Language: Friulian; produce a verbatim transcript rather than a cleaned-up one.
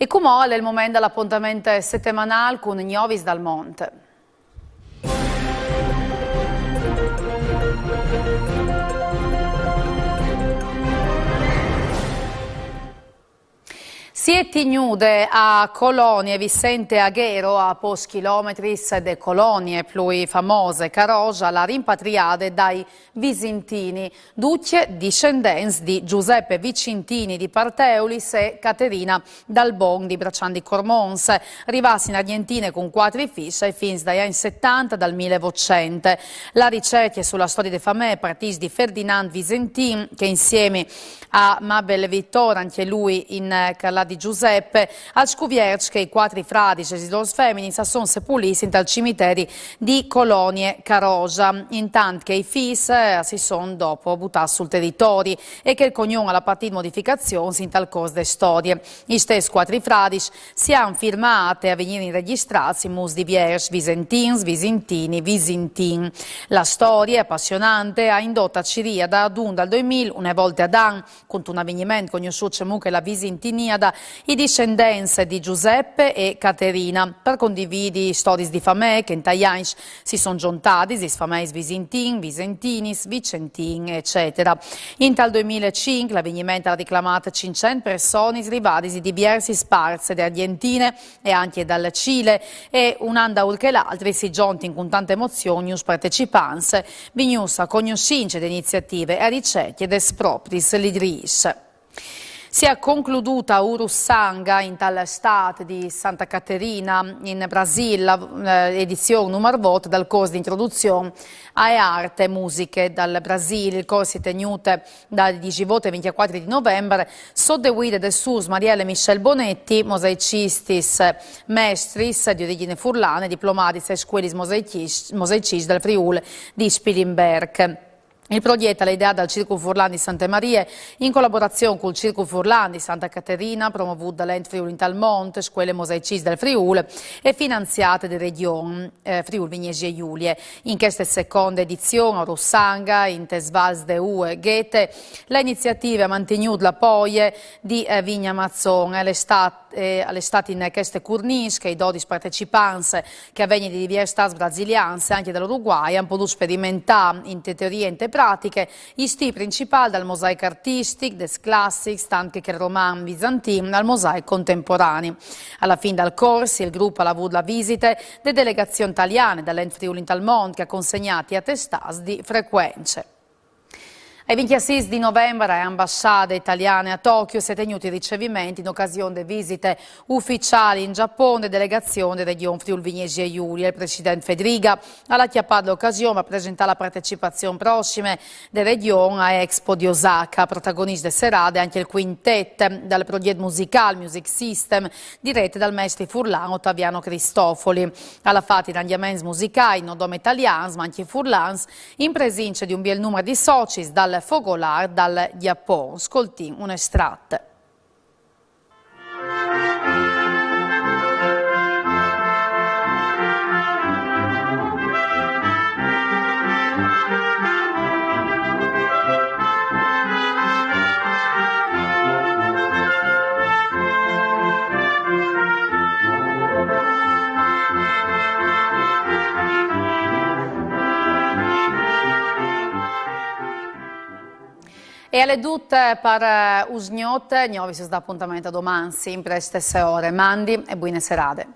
E cumò al è il moment dal apontament setemanâl cun Gnovis dal Mont. Si è tignude a Colonie Vicente Aghero, a pôcs chilometris de Colonie, plui famose Caroja, la rimpatriade dai Visintini, ducj discendents di Giuseppe Vicintini di Parteulis e Caterina dal Bon di Braçan di Cormons, rivâts in Argjentine cun cuatri fîs ai fins dai agns setante dal mil e votcent. La ricercje su la storie de famee partìs di Ferdinand Visentin, che insiemi a Mabel Vittor, ancje lui in, eh, carlât di Giuseppe, al scuvierç che i cuatri fradis e lis lôr feminis a son sepulîts intal cimiteri di Colonie Caroja, intant che i fîs, eh, si son dopo butâts sul teritori e che il cognon al à patît modificazions intal cors de storie. I stes cuatri fradis si àn firmât a vignî regjistrâts in mûts diviers: Visentins, Visintini, Visintin. La storie apassionante e à indot a cirî adun dal doi mil, une volte ad an, cuntun avigniment cognossût cemût che la Visintiniade, i discendents di Giuseppe e Caterina, par condividi storiis di famee che intai agns si son zontadis, lis fameis Visintin, Visentinis, Vicentin, ecetera. Intal doi mil e cinc l'avigniment al à reclamât cinccent personis rivadis di diviersis parts de Argjentine e ancje dal Cile, e un an daûr che l'altri si zontin cun tante emozion gnûfs partecipants, vignûts a cognossince de iniziative e a ricercje des propriis lidrîs. Si è concludude a Urussanga, intal stât di Santa Caterina, in Brasîl, la, eh, edizion numar vot dal cors di introduzion ae art e musiche dal Brasîl. Il cors si è tignût dal disevot al vincjecuatri di Novembar, sot de vuide des sûrs Marielle e Michel Bonetti, mosaicistis, mestris di origjin furlane, diplomadis aes scuelis mosaicis-, mosaiciscj dal Friûl di Spilimberc. Il progjet al è ideât dal Circul Furlan di Sante Marie, in colaborazion cul Circul Furlan di Santa Caterina, promovût dal Ent Friûl intal Mont, Scuele Mosaiciscj dal Friûl, e finanziât de Regjon, eh, Friûl Vignesie Julie. In cheste seconde edizion, a Urussanga, intes vals de Ue Ghete, la iniziative e à mantignût l'apoi di, eh, Vigna Amazon, e al è stât, eh, al è stât in cheste curnîs che i dodis partecipants, che a vegnin di diviers stâts brasilians e ancje dal Uruguay, a àn podût sperimentâ inte teorie e inte pratiche i stîi principâi dal mosaic artistic, des classics, tant che chel roman bizantin, al mosaic contemporani. A la fin dal cors, il grup al à vût la visite de delegazion taliane dal Ent Friûl intal Mont, che e à consegnât i atestâts di frecuence. Ai vincjesîs di Novembar ae ambassade taliane a Tokyo si è tignût il riceviment in ocasion de visite uficiâl in Gjapon de delegazion de Regjon Friûl Vignesie Julie. Il president Fedriga al à cjapât la ocasion par presentâ la partecipazion prossime de Regjon ae Expo di Osaka. Protagonist de serade ancje il cuintet dal progjet musicâl Music System, diret dal mestri furlan Ottaviano Cristofoli. Al à fat arangjaments musicâi no dome talians, ma ancje furlans, in presince di un biel numar di socis dal Fogolâr dal Gjapon. Scoltìn un estrat. E al è dut par, eh, usgnot, gno vi si dà apontament a doman, simpri a stesse ore. Mandi e buine serade.